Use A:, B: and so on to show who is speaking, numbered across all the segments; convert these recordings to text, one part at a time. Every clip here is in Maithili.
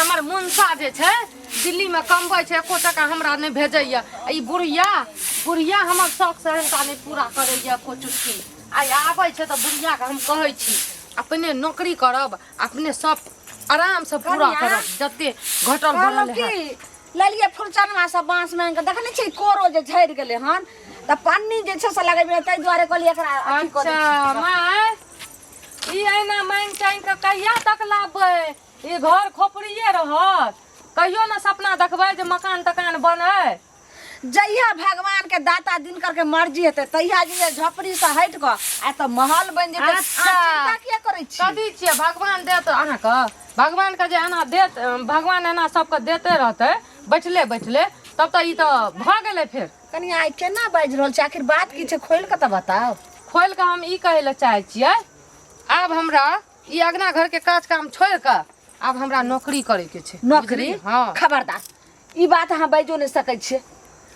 A: हमर मुनसा जे छै दिल्ली में कमबै छै, एको टका हमरा नहि भेजैया। आ ई बुढ़िया बुढ़िया हमर शौक सहनता नहि पूरा करैया एको चुटकी। आइ आबै छै तऽ बुढ़िया के हम कहै छी अपने नौकरी करब, अपने सब आराम से पूरा
B: कनिया,
A: करब जते घटल
B: कहलहुँ
A: बढ़ल
B: की
A: है।
B: लेलियै फुलचनमा सब बाँस मांगि कऽ, देखने छियै कोरो जे झड़ि गेलै हन तऽ पन्नी जे छै से लगेबै, ताहि दुआरे कहलियै एकरा अथी कऽ दै
A: अच्छा
B: छी।
A: माय, ई एना मांगि चांगि कऽ कहिया तक लाबबै? ई घर खोपड़िए रहत? कहियो ने सपना देखबै जे मकान तकान बनै।
B: जहिया भगवान के दाता दिनकर के मर्जी हेतै तहिया जे झोपड़ी से हटि कऽ आ तऽ महल बनि जेतै।
A: अच्छा।
B: अहाँ चिंता किया करै छी?
A: कथी छियै भगवान देत अहाँके, भगवान के जे एना देत, भगवान एना सबके देते रहतै बैठले बैठले, तब तऽ ई तऽ भऽ गेलै फेर।
B: कनिया, आइ केना बाजि रहल छी? आखिर बात की छै, खोलि कऽ तऽ बताउ।
A: खोलि कऽ हम ई कहै लए चाहै छियै, आब हमरा ई अगना घर के काज काम छोड़ि कऽ आब हमरा नौकरी करे के छै।
B: नौकरी?
A: बुझलियै? हाँ।
B: खबरदार, ई बात अहाँ बाजियो नहि सकै छियै।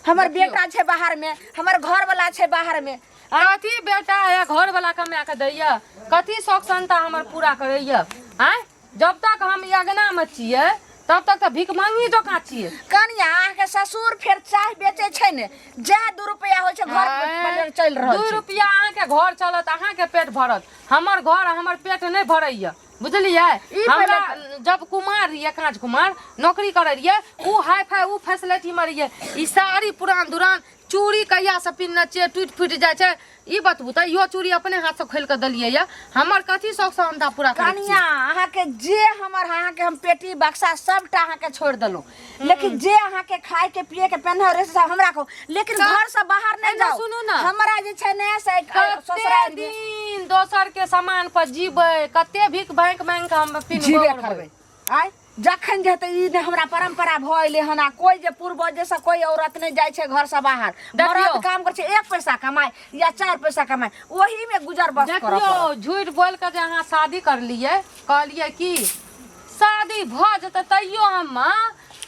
B: हमर
A: देखियौ।
B: बेटा छै बाहर में, हमर घर वाला छै बाहर में।
A: कथी बेटा है घर वाला कमा के दैया? कथी शौक संता हमर पूरा करैया? आँय, जब तक हम ई अगना में छियै तब तक तऽ भीख मांगी जकाँ छियै।
B: कनिया, अहाँके ससुर फेर चाय बेचै छै ने, जएह 2 रुपया होइ छै घर
A: आँय,
B: पर चलि रहल
A: 2
B: छै।
A: रुपया अहाँके घर चलत, अहाँके पेट भरत, हमर घर आ हमर पेट नहि भरैया, बुझलियै?
B: ई
A: हमरा
B: पहिले
A: जब कुमार रहियै, काँच कुमार, नौकरी करै रहियै, उ हाई फाई उ फैसिलिटी में रहियै। ई साड़ी पुरान दुरान चूड़ी कहिया से पिन्हने छियै, टूटि फूटि जाइ छै। ई बतबू तऽ इहो चूड़ी अपने हाथ से खोलि कऽ देलियै या हमर कथी शौक सहनता पूरा करै छियै?
B: कनिया, अहाँके जे हमर अहाँके हम पेटी बक्सा सबटा अहाँके छोड़ि देलहुँ, लेकिन जे अहाँके खाय के पिए के पेन्हे रे से सब हमरा कहू, लेकिन घर से बाहर नहि
A: एना
B: जाउ।
A: सुनू ने।
B: हमरा जे छै ने से
A: कते
B: ससुराल में
A: दिन दोसर के सामान पर जीबै? कते भीख भांगि मांगि कऽ हम पिन्हबै
B: जीबे
A: ओढ़बै?
B: करबै। आय जखन जे हेतै, ई ने हमरा परंपरा भऽ एलै हन आ कोइ जे पूर्वजे से कोइ औरत नहि जाइ छै घर से बाहर।
A: देखियौ।
B: मरद काम करै छै, 1 पैसा कमाय या 4 पैसा कमाय, ओही में गुजर बस करऽ
A: देखियौ,
B: पड़त।
A: झूठ बोल कऽ जे अहाँ शादी करलियै, कहलियै कि शादी भऽ जेतै तैयो हम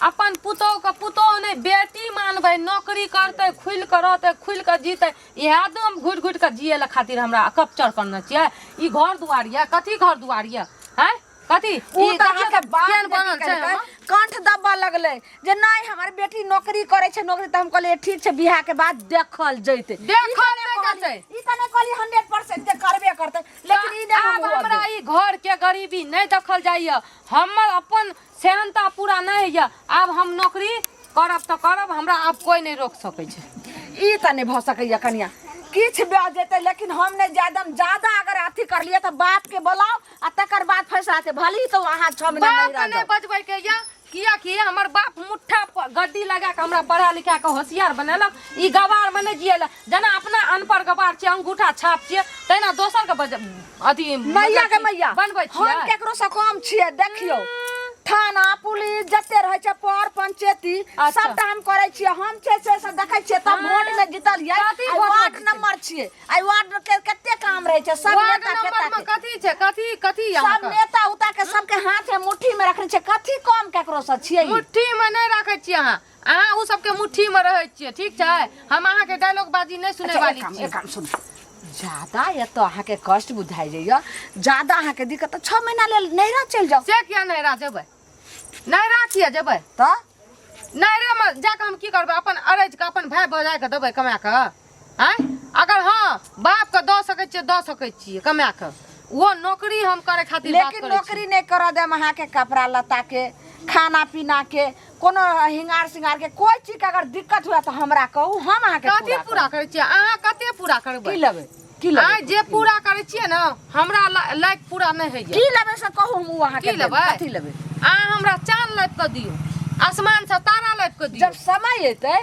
A: अपन पुतोहु के पुतोहु नहि बेटी मानबै, नौकरी करतै, खुलि कऽ रहतै, खुलि कऽ जीतै। इएह तऽ हम घुटि घुटि कऽ जियै लए खातिर हमरा कपचर करने छियै। ई घर दुआर यऽ? कथी घर दुआर यऽ? आँय, कथी
B: उ
A: ई
B: तऽ
A: देखियौ
B: अहाँके
A: तऽ
B: बाप
A: केहन
B: जे
A: बनल छै
B: केलकै,
A: हमर।
B: कंठ दबऽ लगलै जे नहि हमर बेटी नौकरी करै छै नौकरी। तऽ हम कहलियै ठीक छै, बियाह के बाद देखल जैतै।
A: देखल नहि जेतै।
B: ई तऽ नहि कहलियै 100% जे करबे करतै, लेकिन ई नहि हम
A: आब
B: हुअ
A: हमरा
B: देब।
A: ई घर के गरीबी नहि देखल जाइए, हमर अपन सेहनता पूरा नहि होइए। आब हम नौकरी करब तऽ करब, हमरा आब कोइ नहि रोक सकै छै।
B: ई तऽ नहि भऽ सकैए कनिया, किछु भऽ जेतै लेकिन हम नहि जाय देब। ज्यादा अगर अथी करलियै तऽ बाप के बोलाउ आ तकर बाद फैसला हेतै। भले ही तऽ अहाँ 6 महीना
A: बाप
B: नहिरा
A: के नहि
B: जाउ।
A: बजबै के यऽ, कियाकि हमर बाप मुट्ठा पर गड्डी लगा के हमरा पढ़ा लिखा के होशियार बनेलक। ई गवार में नहि जियेला, जेना अपना अनपढ़ गवार छियै, अंगूठा छाप छियै, तहिना दोसर के बज अथी
B: मैया के मैया
A: बनबै
B: हम
A: छियै।
B: केकरो से कम छियै? देखियौ, थाना पुलिस जते रहै छै पर पंचायती सबटा हम करै छियै। हम छै से सब देखै छियै तब वोट में जीतलियै।
A: कथी
B: आइ
A: वोट में
B: वार्ड
A: जीतलियै?
B: नंबर छियै, आइ वार्ड के कते काम रहै छै, सब
A: वार्ड
B: नेता
A: नंबर
B: खेता
A: में
B: के
A: कथी छै, कथी कथी
B: सब
A: अहाँके?
B: नेता उता के सबके हाथ में मुट्ठी में रखने छै। कथी कम केकरो से छियै?
A: मुट्ठी में नहि राखै छियै अहाँ, अहाँ उ सबके मुट्ठी में रहै छियै। ठीक छै, हम अहाँके डायलॉग बाजी नहि सुनै
B: अच्छा,
A: वाली
B: एक काम
A: छी।
B: एक काम सुनू, ज्यादा एतऽ अहाँके कष्ट बुझाइ जाइए, ज्यादा अहाँके दिक्कत, तऽ 6 महीना लेल नैहरा चलि जाउ।
A: से किया नैहरा जेबै? नैहरा किया जेबै?
B: तऽ
A: नैहरेमे जाकऽ हम की करबै? अपन अरैज कऽ अपन भाय भौजाइके देबै कमा कऽ? आँय, अगर हँ बापके दऽ सकै छियै, दऽ सकै छियै कमा कऽ, ओहो नौकरी हम करै खातिर बात
B: लेकिन
A: करै छी।
B: नौकरी नहि करऽ देम अहाँके। कपड़ा लत्ता के, खाना पीना के, कोनो हिंगार सिंगार के कोई चीज के अगर दिक्कत हुए तऽ हमरा कहू, हम अहाँके
A: कथी
B: पूरा
A: पूरा करै छियै अहाँ? कते पूरा
B: करब।
A: करबै?
B: की लेबै, की लेबै?
A: आँय, जे पूरा करै छियै ने, हमरा लायक पूरा नहि होइए।
B: की लेबै से कहू, हम ओ अहाँके
A: की
B: देब।
A: लेबै?
B: कथी लेबै?
A: अहाँ हमरा चाँद लाबि कऽ दियौ, आसमान से तारा लाबि कऽ दियौ।
B: जब समय एतै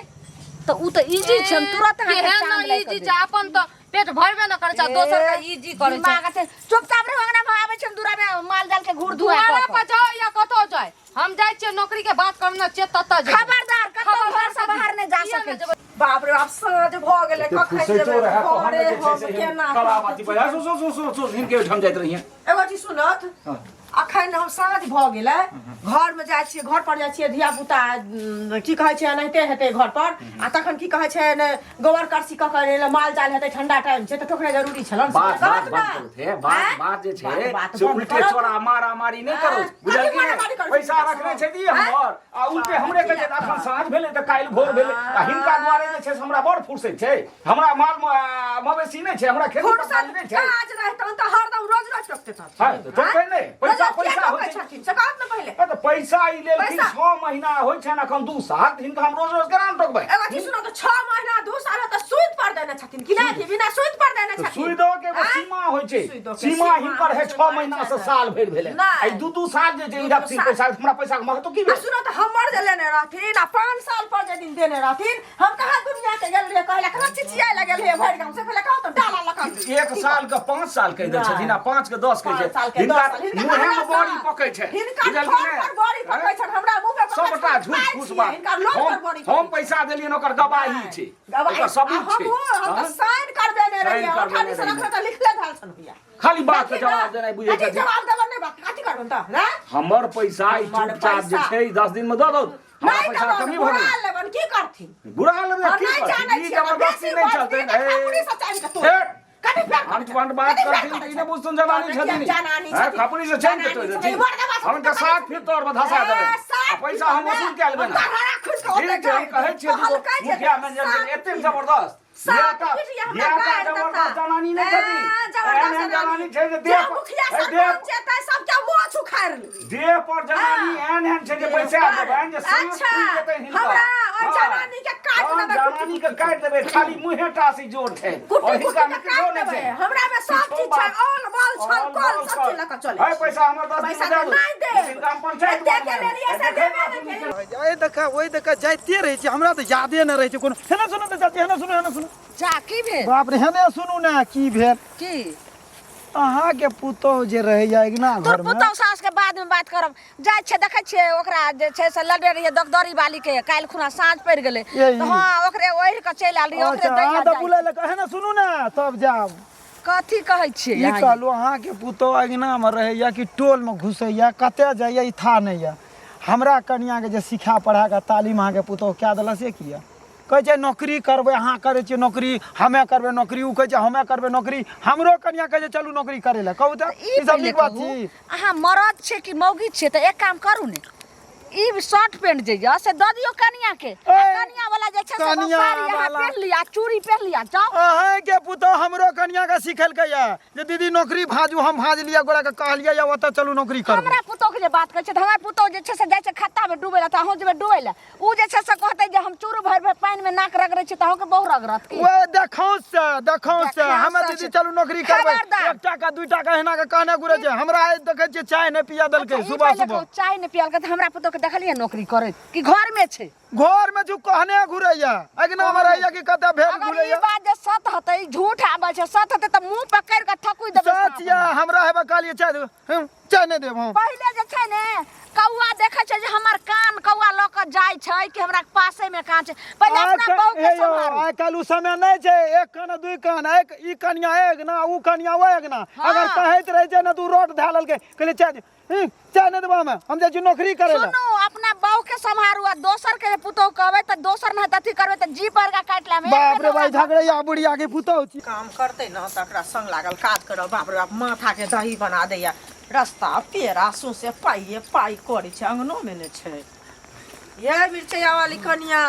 B: तऽ उ तऽ इजी छै, हम तुरंत अहाँके
A: केहन
B: चाँद लाबि कऽ
A: इजी
B: देब।
A: छै? अपन तऽ पेट भरबे न करै छै, आ दोसर के इजी करै छै।
B: दिमाग छै। चुपचाप रहू अंगना में, आबै छै दूरा में माल जाल के घूर धुआ
A: दुआरा पर जाओ या कतौ जाए, हम जाइ छियै नौकरी के बात करने छियै ततऽ जेबै।
B: खबरदार, कतौ घर से बाहर नहि जा
A: किया
B: सकै
A: नहि जेबै?
C: बाप रे बाप, साँझ भऽ गेलै,
D: एते
C: कखन
D: फुसैतो
C: जेबै
D: रहए तहन
C: घरे?
D: ने जे छै
C: हम
D: से
C: केना
D: कलाबाती बजा सो सो सो सो सो हिनके ओहिठाम जाइत रहियै।
C: एगो चीज सुनत।
D: हँ।
C: अखन हम साँझ भऽ गेलै, घरमे जाइ छियै, घर पर जाइ छियै, धिया पुता की कहै छै एनाहिते हेतै घर पर। आ तखन की कहै छै ने गोबर करसी कऽ कऽ एलै, माल जाल हेतै, ठंडा टाइम छै, तऽ टोकनाइ जरूरी छल ने।
D: बात
C: कहत
D: बात
C: ने।
D: बंद करू हे, बात
C: आँय?
D: बात जे छै
C: बात- बात
D: से
C: बंद
D: उल्टे
C: करत।
D: चोरा मारा मारी नहि करू
C: आँय?
D: बुझल
C: कथी
D: कि नहि?
C: मारामारी करै छी
D: पैसा
C: हिनका
D: रखने
C: सँ?
D: छै दी हमर आ उल्टे हमरे कहै छै अखन साँझ भेलै तऽ काल्हि भोर भेलै आ हिनका दुआरे जे छै से हमरा बड़ फुर्सत छै। हमरा माल मवेशी नहि छै, हमरा खेती
C: फुर्सत
D: पथारी नहि छै।
C: काज रहतन तऽ हरदम रोज रोज टोकते छथिन।
D: हँ, तऽ टोकतै नहि। पैसा
C: रोज रोज किया
D: पैसा होइ
C: टोकै
D: छै।
C: छथिन से कहत ने पहिले।
D: हँ, तऽ पैसा ई लेलखिन
C: पैसा।
D: 6 महीना होइ छनि अखन 2 साल, तऽ हिनका हम रोज रोज केना ने टोकबै?
C: एगो चीज सुनो तऽ 6 महीना 2 साल तऽ सूद पर देने छथिन कि नहि? कि बिना सूद पर देने
D: तऽ
C: छथिन?
D: सुइदो के एगो
C: आँय?
D: सीमा होइ छै।
C: सुइदो के
D: सीमा
C: सीमा
D: हिनकर है
C: होइ छै,
D: 6 महीना से
C: छै।
D: साल भरि भेलै।
C: नहि।
D: आ ई 2-2 साल जे छै
C: दू-दू
D: ई रखथिन
C: साल।
D: पैसा, हमरा पैसा के महत्व की
C: आ
D: भेल?
C: सुनो तऽ हमर जे लेने रहथिन आ 5 साल पर जे दिन देने रहथिन, हम कहाँ दुनिया के गेल रहियै कहै लए, कहाँ चिचियाए लगल रहियै भरि गाँव से, पहिले कहू तऽ डाला लऽ कऽ।
D: 1 साल के 5 साल कहि दै छथिन आ 5 के 10 कहै
C: पाँच
D: छै।
C: साल के
D: हिनका
C: 10 साल। हिनका
D: मुँहे मे
C: हमरा
D: बड़ी
C: सँ-
D: पकै छै।
C: हिनका
D: बुझल कि
C: ठोर
D: नहि?
C: पर बड़ी पकै छनि, हमरा मुँह पे पकै
D: सबटा
C: छनि,
D: झूठ
C: खाइ
D: फूस
C: छियै,
D: बात।
C: हिनका लोभ पर
D: हम
C: बड़ी
D: हम
C: पकै
D: पैसा देलियनि ओकर गवाही छै,
C: गवाही।
D: ओकर सबूत
C: आ
D: छै।
C: हमहूँ हम तऽ
D: हँ?
C: साइन करबेने
D: साइन
C: रहियै,
D: करबेने
C: अठारह सए
D: रहियै।
C: रखने तऽ लिखले धयल छनि भैया।
D: खाली बात के
C: देखी ने,
D: जवाब देनाइ बुझै
C: कथी
D: छथिन।
C: जवाब देबनि नहि बात, कथी करबनि तऽ, ने?
D: हमर पैसा ई
C: हमर
D: चुपचाप जे
C: पैसा।
D: छै 10 दिन मे दऽ दौ। हमरा
C: नहि
D: पैसा
C: देबनि,
D: कमी भऽ
C: बुरा
D: गेल।
C: लेबनि, की करथिन?
D: बुरा लेबै
C: हम
D: की
C: नहि
D: करथिन?
C: जानै
D: ई
C: छियै, अगर
D: जबरदस्ती
C: बेसी
D: नहि
C: बजथिन
D: चलतै।
C: तऽ खपुरी सँ चानि कऽ तोड़ि।
D: हे,
C: कनी फेर
D: अंट पंट बात
C: कनी फेर
D: करथिन तऽ ई नहि बुझथुन जनानी छथिन।
C: जनानी
D: हैं,
C: छथिन।
D: खपुरी से चानि कऽ तोड़ि
C: जनानी
D: देथिन।
C: छथिन। मर्दबा
D: हम हिनका 7 फीट तोर पर धसा देबै।
C: सात
D: आ पैसा हम
C: फीट
D: वसूल कए लेबै
C: हम
D: ने।
C: गहरा खुजि कऽ ओतऽ
D: ठीक छै, हम
C: जायब।
D: कहै छियै दूगो
C: कहलकै जे
D: मुखिया मैनेजर
C: सात
D: के एतेक
C: फीट।
D: जबरदस्त।
C: सात
D: इएहटा
C: फीट ये हमरा
D: इएहटा
C: गारि देता।
D: जबरदस्त जनानी नहि छथिन।
C: ए, जबरदस्त
D: एहन एहन जनानी छै जे
C: जे
D: देह पर
C: मुखिया
D: ए, देह
C: सरपंच जेतै सबके मोछ उखाड़ि लेबै।
D: देह पर जनानी एहन एहन छै जे
C: देह
D: बैसा
C: पर।
D: देबनि जे साँस
C: अच्छा,
D: फूलि जेतै हिनकर।
C: हमरा ओहि
D: हँ।
C: जनानी के काटि
D: हँ,
C: देबै कुट्टी
D: जनानी के काटि देबै, खाली मुँहे टा से जोर छै।
C: कुट्टी
D: और
C: कुट्टी
D: हिनका मे
C: के
D: किछो
C: काटि
D: नहि
C: देबै।
D: छै।
C: हमरा मे सब
D: किछो
C: चीज छै,
D: बात।
C: औल बल छल
D: ऑल
C: कल
D: बल
C: सब
D: छल।
C: चीज लऽ कऽ चलै
D: है
C: छी।
D: पैसा हमर 10 दिन
C: पैसा
D: मे दए दू।
C: नहि देब।
D: हिनका हम पंचायत
C: एते के
D: बनबै।
C: लेलियै से
D: देखै
C: देबे नहि केलियै।
E: एहि देखा ओहि देखा जाइते रहै छी, हमरा तऽ यादे नहि रहै छै कोनो। हेने सुनू तऽ चाची, हेने सुनू, हेने सुनू।
B: जा की भेल?
E: बाप रे, हेने सुनू ने की भेल।
B: की?
E: अहाँके पुतोहु जे रहैया अङ्गना
B: तोर
E: घरमे।
B: पुतहु सास के बाद में बात करब। जाइ छियै देखै छियै ओकरा जे छै से लड़े रहियै दगदरी वाली के, काल्हि खुना साँझ पड़ि गेलै
E: यही।
B: तऽ हँ ओकरे ओढ़ि कऽ चलि आयल रहियै, ओकरे
E: अच्छा,
B: दै
E: अहाँ
B: लए
E: तऽ
B: जाइ
E: बुलै लए हेने सुनू ने तब जायब।
B: कथी कहै छियै
E: ई
B: अहाँ?
E: कहलहुँ अहाँके पुतोहु अङ्गनामे रहैया कि टोलमे घुसैया, कतऽ जाइया ई था नहि यऽ। हमरा कनियाँके जे सिखा पढ़ा कऽ तालीम अहाँके पुतोहु कए देलक से किया? कहै छै नौकरी करबै, अहाँ करै छियै नौकरी, हमे करबै नौकरी, ओ कहै छै हमे करबै नौकरी, हमरो कनियाँ कहै छै चलू नौकरी करै लए। कहू तऽ
B: ई
E: ई सब
B: पहिले
E: नीक बात
B: कहू
E: छी?
B: अहाँ मरद छियै कि मौगी छियै? तऽ एक काम करू ने, ई शर्ट पेंट जे यऽ से दऽ दियौ कनिया के, आ
E: ए,
B: कनिया वाला जे छै से
E: कनिया
B: साड़ी अहाँ
E: वाला।
B: पेन्ह लिअ आ चूड़ी पेन्ह लिअ जाउ।
E: अहाँके पुतोहु हमरो कनिया के सिखेलकै यऽ जे दीदी नौकरी भाजू, हम भाजलियै गोरा के कहलियै यऽ ओतऽ चलू नौकरी करबै।
B: हमरा पुतोहु के जे बात कहै छै तऽ हमर पुतोहु जे छै से जाइ छै खत्ता मे डूबै लए तऽ अहूँ जेबै डूबै लए? उ जे छै से कहतै जे हम चूरू भरि भरि पानि मे नाक रगड़ै छी तऽ अहूँके बहु रगड़त की?
E: ओए देखौ से, देखौ से,
B: देखौ
E: हमे
B: से
E: दीदी
B: छै।
E: चलू नौकरी करबै।
B: खबरदार।
E: 1 टाका 2 टाका एना के कहने घुरै छै। हमरा आइ देखै छियै चाय नहि पिया देलकै।
B: अच्छा, ई
E: सुबह
B: पहिले
E: सुबह
B: कहू, चाय नहि पियालकै तऽ हमरा पुतोहु के देखलियै नौकरी करैत कि घर मे छै?
E: घर में जो कहने घुरैया, अगना में रहैया कि कतऽ भेल
B: अगर ई
E: घुरैया।
B: बात जे सत हतै, झूठ आबै छै, सत हतै तऽ मुंह पकड़ि कऽ थकुइ देबै
E: सच
B: साँप।
E: या हमरा हेबे कहलियै चाय देब, हम चाय नहि देब हम।
B: पहिले जे छै ने कौआ देखै छै जे हमर कान कौआ लऽ कऽ जाइ छै कि हमरा पासे मे कान छै, पहिले अपना बहू के
E: हे यौ,
B: सम्हारू।
E: आइ काल्हि ओ समय नहि छै, 1 कान 2 कान, एक ई कनिया एक ना ओ कनिया ओ एक ना।
B: हाँ।
E: अगर कहैत रहै छै ने तऽ ओ रोट धए लेलकै, कहलियै चाय दे, चाय नहि देबो हमे, हम जाइ छी नौकरी करै लए।
B: सुनू, अपना बहू के सम्हारू आ दोसर के जे पुतोहु कहबै तऽ दोसर नहि तऽ अथी करबै तऽ जी पर का काटि लेब।
E: बाप रे भाई, झगड़ैया बुढ़िया के पुतोहु छी।
C: काम करतै ने तकरा संग लागल काज करब। बाप रे बाप, माथा के दही बना दैया, रस्ता पेड़ा सौंसे पाइए पाइ करै छै, अंगनो मे ने छै। ये मिरचैया वाली कनिया,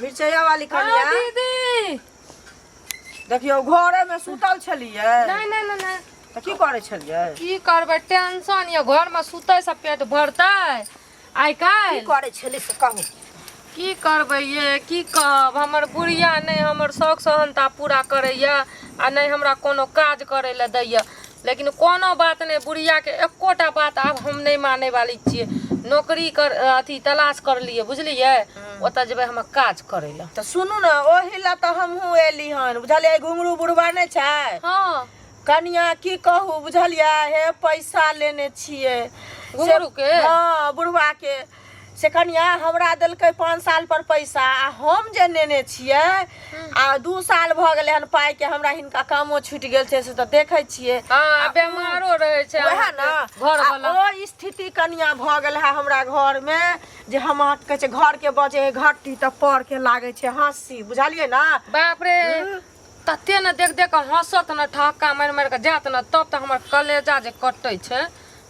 C: मिरचैया वाली कनिया।
A: हाँ, दीदी।
C: देखियौ घरे मे सुतल छलियै?
A: नहि नहि नहि नहि।
C: तऽ की करै छलियै?
A: की करबै, टेंशन ये, घर में सुतै से पेट भरतै आइ
C: की
A: काल्हि?
C: करै छलियै से कहू।
A: की करबै ये, की कहब, हमर बुढ़िया नहि हमर शौक सहनता पूरा करैया आ नहि हमरा कोनो काज करै लए दैया। लेकिन कोनो बात नहि, बुढ़िया के एकोटा बात आब हम नहि मानै वाली छियै। नौकरी कर अथी तलाश करलियै, बुझलियै, ओतऽ जेबै हम काज करै लए।
C: तऽ सुनू ने, ओहि लए तऽ हमहूँ एली हन, बुझलियै? घुंघरू बुढ़बा नहि छै?
A: हँ।
C: कनिया की कहू, बुझलियै, हे पैसा लेने छियै
A: घुंघरू के?
C: हँ, बुढ़वा के। से कनिया हमरा देलकै 5 साल पर पैसा आ हम जे नेने छियै आ 2 साल भऽ गेलै हन पाइ के, हमरा हिनका कामो छुटि गेल छै से तऽ देखै छियै।
A: हँ, बेमारो रहै छै
C: वएह ने,
A: घर
C: आ
A: वाला।
C: ओ स्थिति कनिया भऽ गेल है हमरा घर मे जे हम अहाँके कहै छै घर के बजे है घट्टी तऽ पर के लागै छै हँसी, बुझलियै ने?
A: बाप रे, तते ने देख देख कऽ हँसत ने, ठहक्का मारि मारि कऽ जायत ने, तब तऽ हमर कलेजा जे कटै छै।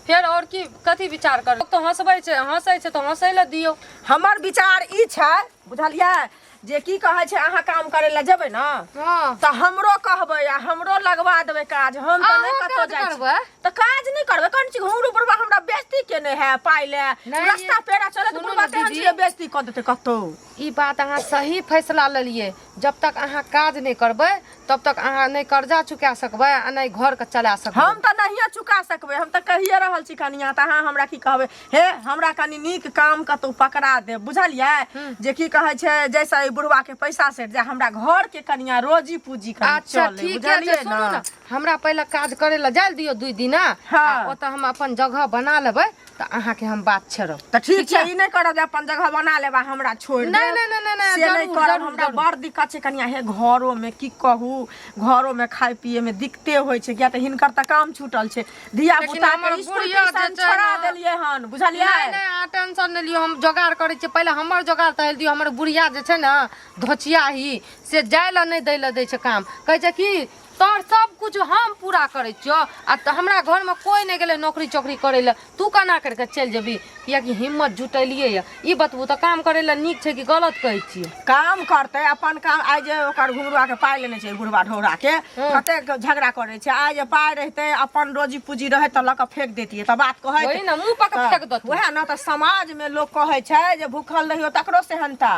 A: फेर आओर की कथी विचार कर, तऽ हँसबै छै, हँसै छै तऽ हँसै लए दियौ।
C: हमर विचार ई छै, बुझलियै, जे की कहै छै अहाँ काम करै लए जेबै ने
A: हँ
C: तऽ हमरो कहबै आ हमरो लगवा देबै काज। हम तऽ नहि
A: अहाँ
C: कतौ
A: काज
C: जाइ छी।
A: करबै?
C: तऽ काज नहि करबै कन चीज? घुंघरू बुढ़बा हमरा बेइज्जती केने है पाइ ले।
A: नहि,
C: रास्ता पेड़ा चले तऽ
A: सुनू
C: बुढ़बा
A: ने
C: तेहन
A: दीदी।
C: छै बेइज्जती कऽ देतै कतौ।
A: ई बात अहाँ सही फैसला लेलियै। जब तक अहाँ काज नहि करबै तब तक अहाँ नहि कर्जा चुका सकबै आ नहि घरके चला सकबै।
C: हम तऽ नहिए चुका सकबै, हम तऽ कहिए रहल छी कनिया, तऽ अहाँ हमरा की कहबै? हे, हमरा कनि नीक काम कतौ पकड़ा देब, बुझलियै, जे की कहै छै जैसे एहि बुढ़वा के पैसा सेट जाय, हमरा घर के कनिया रोजी पूजी कनि
A: अच्छा
C: चले,
A: ठीके छै।
C: बुझलियै
A: सुनू
C: ने?
A: ने, हमरा पहिले काज करै लए जाय दियौ 2 दिना।
C: हँ।
A: आ ओतऽ हम अपन जगह बना लेबै तऽ अहाँके हम बात छेड़ब।
C: तऽ ठीक छै, ई नहि करब जे अपन जगह बना लेब आ हमरा छोड़ि
A: नहि,
C: देब।
A: नहि, नहि, नहि, नहि,
C: से नहि
A: जरूर,
C: करब।
A: जरूर,
C: हमरा
A: जरूर।
C: बड़ दिक्कत छै कनिया, हे घरो मे की कहू, घरो मे खाय पिए मे दिक्कते होइ छै, किया तऽ हिनकर तऽ काम छूटल छै, धिया
A: लेकिन
C: पुता
A: हमर
C: के स्कूल
A: बुढ़िया जे
C: ट्यूशन
A: छै
C: छोड़ा
A: ने-
C: देलियै हन, बुझलियै?
A: नहि नहि, अहाँ टेंशन नहि लियौ, हम जोगाड़ करै छियै। पहिले हमर जोगाड़ तऽ दियौ। हमर बुढ़िया जे छै ने धोचिया ही, से जाय लए नहि दै लए दै छै काम। कहै छै कि तोहर सब कुछ हम पूरा करै छियौ आ तऽ हमरा घरमे कोइ नहि गेलै नौकरी चौकरी करै लए, तू केना करि कऽ चलि जेबही? किएकि हिम्मत जुटेलियै यऽ। ई बतबू तऽ काम करै लए नीक छै कि गलत कहै छियै?
C: काम करतै अपन काम। आइ जे ओकर घुंघरुआ के पाइ लेने छै बुढ़वा ढौरा के, कतेक झगड़ा करै छै। आइ जे पाइ रहितै, अपन रोजी पूजी रहै तऽ लऽ कऽ फेंक दैतियै तऽ बात कहैत
A: वही ने, मुँह पर कऽ फेंक देतै।
C: वएह ने, तऽ समाज मे लोक कहै छै जे भूखल रहियौ तकरो सेहनता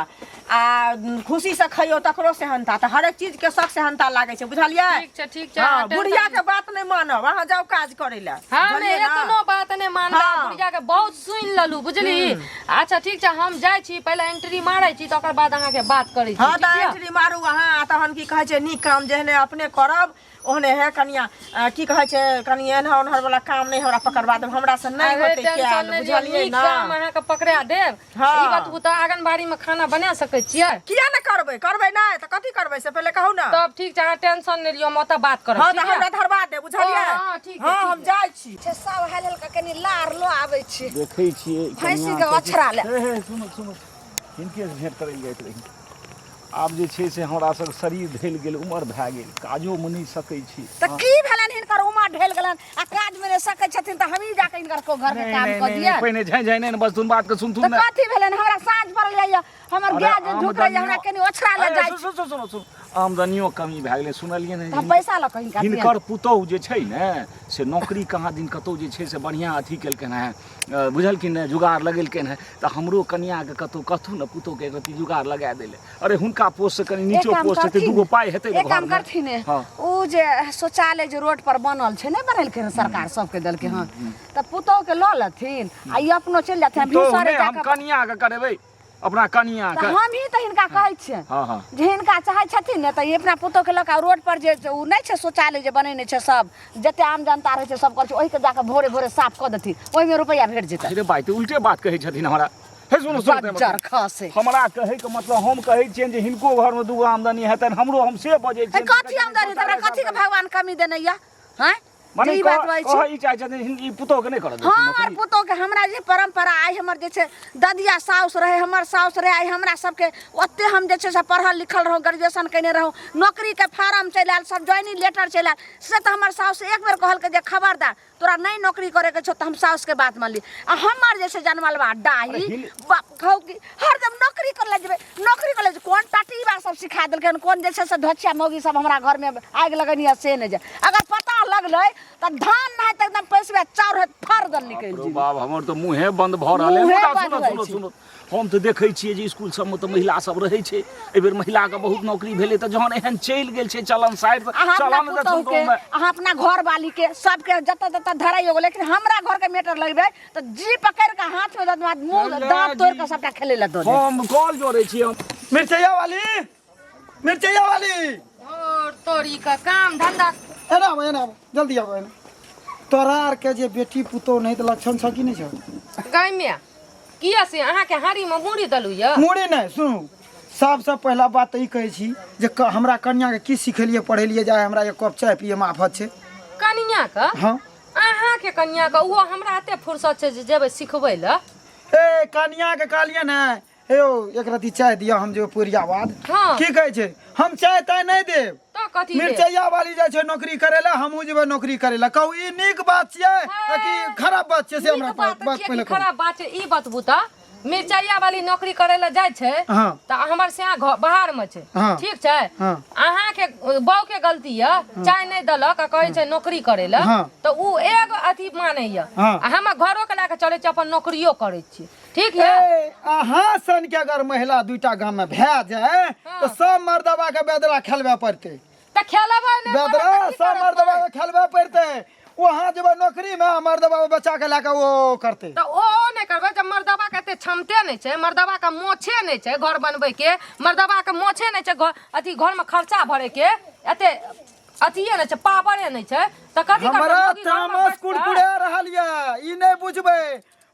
C: आ खुशी से खइयौ तकरो सेहनता, तऽ हरेक चीज के शौक सेहनता लागै छै, बुझलियै?
A: ठीक छै, ठीक छै।
C: हँ,
A: अहाँ टेंशन
C: बुढ़िया के बात नहि मानब, अहाँ जाउ काज करै लए,
A: हम
C: बुझलियै ने?
A: एतनो बात नहि मानबै।
C: हँ।
A: बुढ़िया के बहुत सुनि लेलू, बुझली? अच्छा ठीक छै, हम जाइ छी, पहिले एंट्री मारै छी तऽ ओकर बाद अहाँके बात करै छी।
C: हँ,
A: ठीक
C: तऽ
A: यऽ?
C: एंट्री मारू अहाँ आ तहन की कहै छै नीक काम जेहने अपने करब ओहने हे कनिया। की कहै छै कनि एनहर ओनहर वाला काम नहि हमरा पकड़वा देब, हमरा से नहि
A: अरे
C: होतै
A: टेंशन
C: कयल,
A: नहि लिअ,
C: बुझलियै
A: नीक
C: ने?
A: काम अहाँके पकड़ा देब।
C: हँ।
A: ई बतबू तऽ आंगनबाड़ी मे खाना बना सकै छियै?
C: किया ने करबै? करबै नहि तऽ कथी करबै से पहिले कहू ने।
A: तब ठीक छै, अहाँ टेंशन नहि लिअ, हम ओतऽ बात करब।
C: हँ,
A: ठीक
C: तऽ
A: यऽ?
C: हमरा धरबा दे, बुझलियै?
A: हँ, ठीक छै,
C: हँ,
A: ठीक
C: हम जाइ छी।
B: छै सब हेल हेल कऽ कनि लार लऽ आबै छी।
D: देखै छियै
B: भैंसी के अछरा ले।
D: हे हे, सुनू सुनू, हिनके से भेंट करै लए जाइत रही। आब जे छै से हमरा सब शरीर ढलि गेल, उमर भए गेल, काजोमे नहि सकै छी।
B: तऽ की भेलनि हिनकर उमर ढलि गेलनि आ काजमे नहि सकै छथिन तऽ हमही जाकऽ हिनकर को घरके
D: नहि
B: काम
D: नहि
B: कऽ
D: नहि
B: दिअ?
D: पहिने झाँइ झाँइ नहि ने बस बात के सुनथुन
B: तऽ
D: ने।
B: कथी भेलनि? हमरा साँझ पड़ल जाइए, हमर
D: अरे
B: गाय जे झुकैए, हमरा
D: आमदनियो-
B: कनि ओछरा लए
D: अरे
B: जाइ छी।
D: सुन सुन सुन सुन, आमदनियो कमी भए गेलै, सुनलियै ने?
B: तऽ हम पैसा लऽ कऽ हिनका दिअ।
D: हिनकर पुतोहु जे छै ने से नौकरी कहाँ दिन कतहु जे छै से बढ़िआँ अथी केलकनि हेँ, बुझलखिन ने, जुगाड़ लगेलकनि हेँ, तऽ हमरो कनिआँके कतहु कहथुन ने पुतोहुके एक रत्ती जुगाड़ लगा दै लए। अरे हुनका पोस्टसँ कनि
B: एक
D: नीचो
B: काम
D: पोस्ट हेतै,
B: करथिन
D: दूगो पाइ हेतै ने
B: एक काम
D: घरमे।
B: करथिन।
D: हँ।
B: ओ जे शौचालय जे रोड पर बनल छै, नहि बनेलकै हन सरकार, सबके देलकै हन, तऽ पुतोहु के लऽ लेथिन आ ई अपनो चलि जाथिन आ
D: पुतोहु
B: भिनसरे
D: नहि, हम
B: जाकऽ
D: कनिआँके करेबै, अपना कनिआँके।
B: तऽ हम ही तऽ हिनका कहै छियनि
D: हँ हँ
B: जे हिनका चाहै छथिन ने तऽ ई अपना पुतोहके लऽ कऽ रोड पर जे ओ नहि छै शौचालय जे बनेने छै, सब जते आम जनता रहै छै सब करै छै, ओहिके जाकऽ भोरे भोरे साफ कऽ देथिन, ओहिमे रुपैआ भेट जेतै।
D: अरे भाई, तऽ उल्टे बात कहै छथिन हमरा। हे सुनू सुनू,
B: बज्जर खसे।
D: हमरा कहैके मतलब हम कहै छियनि जे हिनको घरमे दूगो आमदनी हेतनि, हमरो, हम से बजै
B: हे
D: छियनि।
B: कथी आमदनी? तऽ हमरा कथीके भगवान कमी देने यऽ हैं
D: मने
B: जे ई बात बाजै छी?
D: कहै ई चाहै छथिन ई पुतोहके नहि करऽ देथिन
B: हँ, हमर
D: नौकरी।
B: पुतोहके हमरा जे परम्परा आइ हमर जे छै ददिया साउस रहै, हमर साउस रहै, आइ हमरा सबके ओते हम जे छै से पढ़ल लिखल रहौं, ग्रेजुएशन कयने रहौं, नौकरीके फारम चलि आयल, सब ज्वाइनिंग लेटर चलि आयल, से तऽ हमर साउस एक बेर कहलकै जे खबरदार तोरा नहि नौकरी करैके छौ, तऽ हम साउसके बात मानली। आ हमर जे छै जनमलबा डाही
D: अरे हिल-
B: बाप कहू कि हरदम नौकरी कर ले जेबै, नौकरी कर ले जेबै। कोन टटीबा सब सिखा देलकै हन, कोन जे छै से धोछिया मौगी सब हमरा घरमे आगि लगेनी है से नहि जे अगर पता लगलै तऽ धान नहि तऽ एकदम पैसबे चाउर हैत फर दन निकलि
D: बाप रौ
B: जेबै।
D: बाप, हमर तऽ मुँहे बंद भऽ रहल है।
B: मुँहे
D: मुदा
B: बंद
D: सुनू
B: भऽ
D: सुनू
B: छै।
D: सुनू, हम तऽ देखै छियै जे स्कूल सबमे तऽ महिला सब रहै छै, एहि बेर महिलाके बहुत नौकरी भेलै, तऽ जहन एहन चलि गेल छै चलन साइड तऽ
B: अहाँ अपना
D: चलन
B: पुतोहु
D: देथुन
B: के
D: गाँवमे।
B: अहाँ अपना घर वाली के सबके जतऽ जतऽ धराइयो, लेकिन हमरा घर के मेटर लगबै तऽ जी पकड़ि कऽ हाथ में दऽ देब, मुँह दाँत तोड़ि कऽ सबटा खेलै लए दऽ देब।
D: हम कॉल जोड़ै छी हम।
E: मिरचैया वाली, मिरचैया वाली।
A: और तोरी का काम धंधा।
E: एना आबो, एना आबो, जल्दी आबो एना। तोरा आर के जे बेटी पुतोह नहीं तऽ लक्षण छ कि नहीं छ?
A: गाय में किया से अहाँके हाड़ीमे मूड़ी देलहुँ यऽ?
E: मूड़ी नहि, सुनू, सबसँ पहिला बात तऽ ई कहै छी जे हमरा कनियाके की सिखेलियै पढ़ेलियै जे आइ हमरा एक कप चाय पियैमे आफत छै।
A: कनियाके?
E: हँ।
A: अहाँके कनियाके ओहो हमरा एते फुर्सत छै जे जेबै सिखबै लए?
E: ए कनियाके कहलियै ने, हे यौ एक रत्ती चाय दिअ, हम जेबै पुरियाबाद।
A: हँ।
E: की कहै छै? हम चाय ताय नहि देब।
A: तऽ कथी देब?
E: मिरचैया वाली जाइ छै नौकरी करै लए, हमहूँ जेबै नौकरी करै लए। कहू ई नीक बात छियै आ कि खराब बात छियै से हमरा
A: नीक बात
E: बात
A: छियै
E: पहिले
A: कि
E: कहू।
A: खराब बात छै ई बतबू तऽ। मिरचैया वाली नौकरी करै लए जाइ छै
E: हँ।
A: तऽ हमर सिया घर बाहर मे छै।
E: हँ।
A: ठीक छै?
E: हँ।
A: अहाँके बहू के गलती यऽ, चाय नहि देलक आ कहै छै नौकरी करै लए,
E: हँ।
A: तऽ उ एगो अथी मानैया।
E: हँ।
A: आ हम घरो के लए कऽ चलै छी, अपन नौकरियो करै छी। ठीक है?
E: ए, अहाँ सन के अगर महिला दुईटा गाम में भए जाए तो सब मर्दबा के बेदरा खेलबे पड़ते।
A: तऽ खेलबै नहि पड़त
E: बेदरा
A: तऽ की
E: सब
A: करत
E: मर्दबा
A: पड़त?
E: के खेलबे पड़ते। वहाँ जेबै नौकरी में, मर्दबा के बच्चा के लए के ओ करते।
A: तऽ ओ नहि करबै जब मर्दबा के एते क्षमते नहि छै, मर्दबा के मोछे नहि छै घर बनबै के, मर्दबा के मोछे नहि छै घर अथी घर में खर्चा भरे के, एते अथिये नहि छै, पावरे नहि छै, तऽ कथी करतै?
E: हमरा
A: मौगी घर में
E: तामस
A: बैसतै?
E: कुरकुरा रहल यऽ, ई नहि बुझबै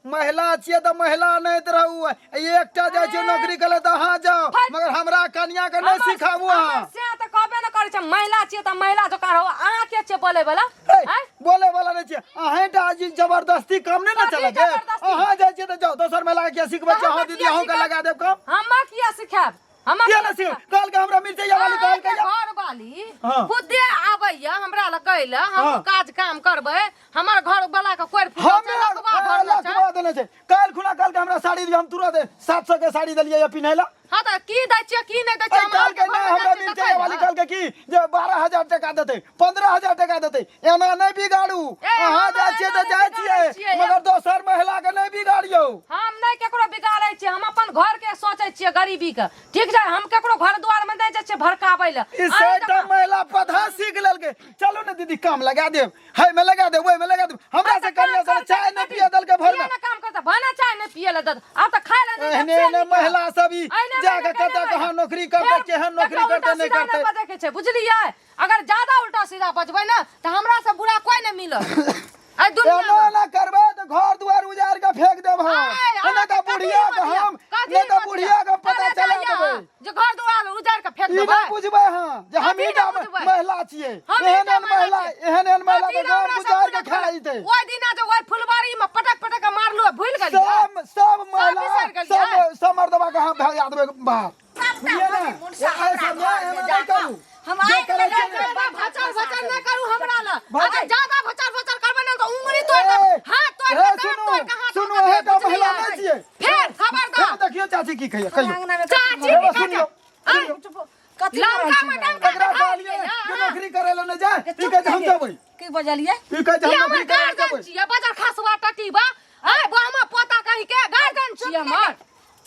E: महिला छियै तऽ महिला नहि रहू। एकटा जाइ छियै नौकरी करे तऽ अहाँ जाउ, मगर हमरा कनिया के नहि सिखाबू अहाँ।
A: हमर से तऽ कहबे नहि करै छै, महिला छियै तऽ महिला जकाँ रहू। अहाँ के छियै बोलै वाला?
E: ए,
A: आँय?
E: बोले वाला नहि छियै अहें टा, जी जबरदस्ती काम नहि ने
A: कथी
E: चलै छै।
A: जबरदस्ती?
E: अहाँ जाइ छियै तऽ जाउ, दोसर महिला के किया सिखबै छियै?
A: तऽ
E: अहाँ
A: हमरा
E: दीदी,
A: किया
E: अहूँ के
A: सिखायब?
E: लगा देब काम।
A: हमरा किया सिखायब? हमरा
E: किया नहि सिखायब? कहलकै हमरा मिरचैया वाली कहलकै
A: अहाँके घर वाली
E: हँ।
A: खुदे आबैया हमरा लग कहै लए, हम
E: हँ।
A: काज काम करबै, हमर घर वाला के कोरि फूटल छै,
E: हमे
A: लकवा धरने छै।
E: लकवा देने छै। काल्हि खुना कहलकै हमरा साड़ी दियौ, हम तुरंत 700 के साड़ी देलियै या पिन्है लए।
A: हाँ तऽ की दै छियै की नहि दै छियै?
E: ऐ कहलकै नहि हमरा मिरचैया वाली कहलकै की जे 12,000 टका देतै, 15,000 टका देतै। एना नहि बिगाड़ू,
A: ए,
E: अहाँ
A: हमरा
E: जाइ छियै
A: एना
E: तऽ
A: नहि
E: जाइ
A: बिगाड़ै
E: छियै,
A: छियै।
E: मगर दोसर महिला के नहि बिगाड़ियौ।
A: हम नहि केकरो बिगाड़ै छियै, हम अपन घर के सोचै छियै, गरीबी के। ठीक छै? हम केकरो घर द्वार में नहि जाइ छियै भड़काबै लए।
E: ई सैटा महिला पधा सीख लेलकै। चलू ने दीदी, काम लगा देब, है में लगा देब, ओहि में लगा देब। हमरा से कनिया से चाय नहि पिए देलकै भर में।
A: किया काम करता? भाना चाय नहि पिए लै देत, आब तऽ खाय लै नहि देत,
E: एहने
A: से
E: एहने
A: नहि करत।
E: महिला सब ई
A: एहने
E: जाके
A: महिला
E: कतऽ
A: केना
E: कहाँ नौकरी करतै,
A: फेर
E: केहन नौकरी
A: केकरो
E: करतै,
A: उल्टा
E: नहि
A: सीधा
E: करतै।
A: बजै के छै, बुझलियै? अगर ज्यादा उल्टा सीधा बजबै ने तऽ हमरा से बुरा कोई नहि मिलत एहि दुनिया
E: एना
A: मे।
E: एना करबै तऽ घर दुआर उजाड़ के फेंक देब हम।
A: आय,
E: नहि तऽ
A: अहाँके
E: बुढ़िया
A: कथी
E: के
A: हिम्मत
E: हम,
A: यऽ? कथी
E: नहि तऽ
A: हिम्मत
E: बुढ़िया
A: यऽ?
E: के पता
A: चले
E: चला
A: जाइए
E: देबै।
A: अहाँ, जे घर दुआर उजाड़ के फेंक
E: ई
A: देबै।
E: नहि बुझबै अहाँ जे हम
A: कथी
E: ईटा
A: नहि बुझबै?
E: महिला छियै।
A: हम
E: एहन
A: ईटा
E: एहन महिला,
A: छियै।
E: एहन एहन महिला
A: कथी
E: तऽ
A: लए
E: घर
A: हमरा
E: उजाड़
A: सब
E: के खा जेतै।
A: ओहि दिना जे ओहि फुलबाड़ी में पटक पटक के मारलू, भूलि गेलियै?
E: सब सब महिला,
A: बिसरि गेलियै?
E: सब सब मर्दबा के हम भगा देबै बाहर।
B: सबटा
E: बुझलियै ने?
B: हनी मुनसा
E: ए,
B: हमरा
E: सब
B: घरमे
E: एना नहि
B: जाकऽ
E: करू।
B: हम
E: जे
B: आगि
E: करै
B: लगा
E: छियै
B: देबै,
A: ज्यादा भचर भचर नहि करू हमरा लग।
E: भचर-
A: अगर ज्यादा भचर भचर करबै ने तऽ उंगली तोड़ि देब,
E: ए,
A: हाथ तोड़ि
E: हे,
A: के, दाँत
E: सुनू,
A: तोड़ि के, हाथ
E: सुनू,
A: तोड़ि के
E: अहें
A: देब,
E: का महिला
A: बुझलियै?
E: नहि छियै।
A: फेर खबरदार।
E: हे, देखियौ चाची की कहैया, कहियौ।
B: अंगना में
A: चाची
E: हे,
A: की कहै
E: सुनियौ,
A: छै?
E: सुनियौ।
B: कथी
A: लंका में डंका
E: एकरा
A: देखाइ
E: कहलियै
A: छियै,
E: जे
A: अहाँ।
E: नौकरी करै लए नहि जाय, ई कहै छै हम जेबै।
B: की बजलियै?
E: ई कहै छै
A: ई
E: हम
A: हमर
E: नौकरी करै लए
A: गार्जियन
E: जेबै।
A: छियै, बजर खसुआ टटीबा। आय बहमा पोता कहि के गार्जियन छियै हमर।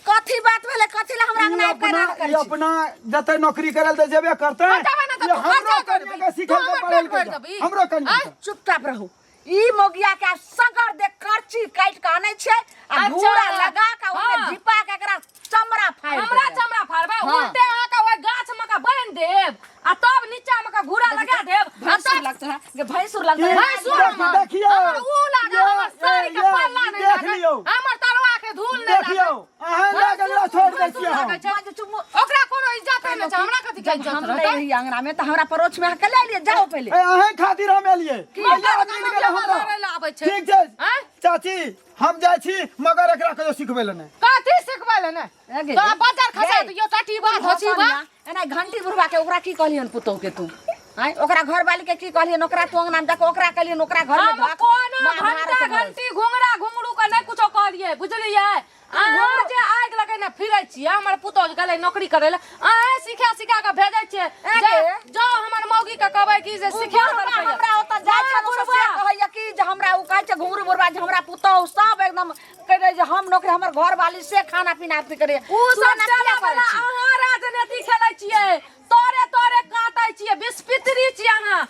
B: कथी बात भेलै? कथी ला हमरा
E: ई
B: अंगना आबि के
E: अपना
B: एना करै
E: ई
B: छी?
E: अपना जते नौकरी करै लए तऽ जेबे करतै।
A: हँ, जेबै ने तऽ
E: ई
A: तू
E: हमरो
A: खर्चा
E: कनिया
A: करबही।
E: के
A: तू
E: सिखल के
A: हमर
E: पढ़ेलकै
A: पेट भरि
E: जे।
A: देबही।
E: हमरो कनिया
A: आँय?
E: के।
B: चुपचाप रहू। ई मोगिया के आब सगर दे करची काटि के आनै छै आ
A: अच्छा।
B: घूरा लगा के ओमे
A: हाँ।
B: धिपा के एकरा चमड़ा फाड़ि
A: हमरा
B: देबै।
A: चमड़ा फाड़बै?
B: हाँ।
A: उल्टे अहाँके ओहि गाछ में के बान्हि देब आ तब नीचा में के घूरा लगा देब आ
B: भैंसुर
A: तब
B: लगतै है गे, भैंसुर लगतै है।
A: भैंसुर
E: देखियौ,
A: हमर।
E: देखियौ।
A: हमर ऊ लागल,
E: ये,
A: हमर साड़ी के
E: ये,
A: पल्ला
E: ई
A: नहि
E: देख
A: लागल,
E: लियौ।
A: हमर तरुआ के धूल नहि लागल।
E: देखियौ, अहाँ लए कऽ एकरा छोड़ि दै
A: भैंसुर
E: छियै हम।
A: लागै छै।
B: बाजू चुप।
A: ओकरा कोनो इज्जत नहि छै, हमरा कथी के
B: जब
A: इज्जत
B: हम नहीं
A: रहतै?
B: रही अंगना में तो हमरा परोक्ष में अहाँ के ले लिए जाओ पहले।
E: ए, अहें खातिर हम एलियै।
A: मगर
E: भैया मिल गेलै हमरा।
A: लड़ै लए आबै छै।
E: ठीक छै
A: आँय?
E: चाची, हम जाइ छी, मगर एकरा कहियो सिखबै लए नहि।
A: कथी सिखबै लए नहि?
B: ए गे,
A: तोरा बजर खसा
B: गे।
A: दियौ, टटीबा, धोसीबा।
B: एना घंटी बुढ़वा के ओकरा की कहलियन पुतोह के तू? आँय, ओकरा घर वाली के की कहलियन? ओकरा तू अंगना में जाके ओकरा कहलियन ओकरा घर में
A: हम
B: धक
A: कोनो
B: महाभारत
A: घंटा
B: भरल।
A: घंटी घुंघरा घुंघरू के नहि कुछो कहलियै, बुझलियै? अहाँ जे आगि लगेने फिरै छियै, हमर पुतोह जे गेलै नौकरी करै लए, अहें सिखा सिखा कऽ भेजै छियै।
B: ए
A: जे
B: गे।
A: जाउ हमर मौगी के कहबै कि जे
B: ओ
A: सिखा
B: बुढ़वा
A: देलकै।
B: हमरा ओतऽ जाइ छै
A: हँ,
B: ने, से
A: बुढ़वा।
B: कहैया कि जे हमरा ओ कहै छै घुंघरू बुढ़वा जे हमरा पुतोह सब एकदम कहै रहै जे हम नौकरी हमर घर वाली से खाना पीना अथी करैया।
A: उ
B: तू
A: सब
B: एना किया
A: चलै
B: करै
A: बला
B: छी?
A: अहाँ राजनीति खेलै छियै, तोरे तोरे काटै छियै, बिस्पित्री छियै अहाँ,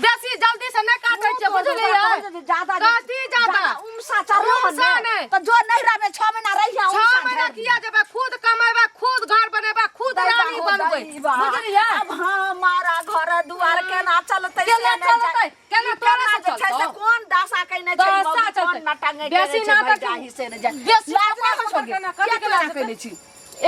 A: बेसी जल्दी से नहि काटै छियै, बुझलियै?
B: ज्यादा
A: कथी ज्यादा?
B: उमसा चढ़लो हन
A: उमसा
B: ने।
A: नहि।
B: तऽ जो नैहरा में 6 महीना रहिया,
A: 6
B: उमसा
A: महीना
B: झाड़ि
A: किया जेबै? खुद कमेबै, खुद घर बनेबै, खुद
B: दैबा
A: रानी
B: हो
A: बनबै,
B: दैबा।
A: बुझलियै?
B: अब हमारा घर दुआर केना चलतै से
A: केना
B: नहि जानि।
A: चलतै? केना
B: ई
A: तोरा
B: केना
A: से
B: जे छै से
A: चलतौ?
B: कोन दशा केने छै,
A: दशा
B: मौगी कोन
A: चलतै।
B: नटंगे नहि
A: बेसी
B: केने छै,
A: नाटक
B: भाइ जाहि से नहि जाहि।
A: बेसी
B: लाज नहि होइ छौ
A: नाटक
B: गे?
A: केना, कथी
B: किया
A: के
B: तोरा
A: लाज
B: केने छी?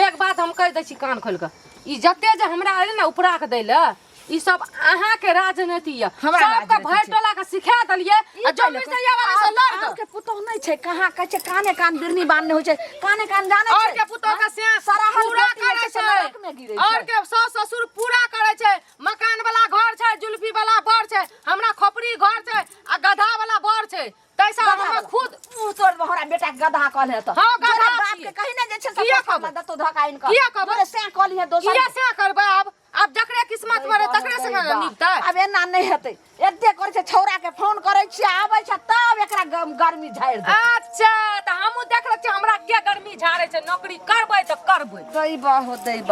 A: एक बात हम कहि दै छी कान खोलि कऽ ई जते जे हमरा एलै ने उपरा के दै लए ई सब अहाँके राजनीति यऽ
B: हमरा
A: सबके
B: राजनीति
A: भरि
B: छै।
A: टोला के सिखा देलियै आ जो मिर्चैया वाला से लड़
B: और के पुतोह नहि छै कहाँ कहै छै काने कान बिरनी बान्हने होइ छै काने कान जानै
A: और
B: छै
A: के पुतोह के से
B: सराहल
A: पूरा
B: बेटी होइ
A: करै
B: छै से नरक मे गिरै
A: छै और
B: छै।
A: के सास ससुर पूरा करै छै मकान वाला घर छै जुल्फी वाला बर छै हमरा खोपड़ी घर छै आ गधा वाला बर छै तैसा
B: गधा
A: हम
B: वाला।
A: खुद
B: मुँह तोड़ देबो, हमरा बेटा के गधा कहले तऽ
A: हाँ, गधा
B: तोरा बाप
A: छियै।
B: के कही ने जे छै से
A: किया
B: पछाड़
A: कहबै?
B: मे देतौ धक्का आनि कऽ
A: किया कहबै?
B: तोरे सैं कहलिहे दोसर
A: किया से करबै आब आब जकरे किस्मत में रहै तकरे से ने निपतै
B: आब एना नहि हेतै एते करै छै छौड़ा के फोन करै छियै आबै छै तब एकरा गर्मी झाड़ि देतै
A: अच्छा तऽ हमहूँ देख लै छियै हमरा के गर्मी झाड़ै छै नौकरी करबै तऽ करबै
B: दैबा हो दैबा।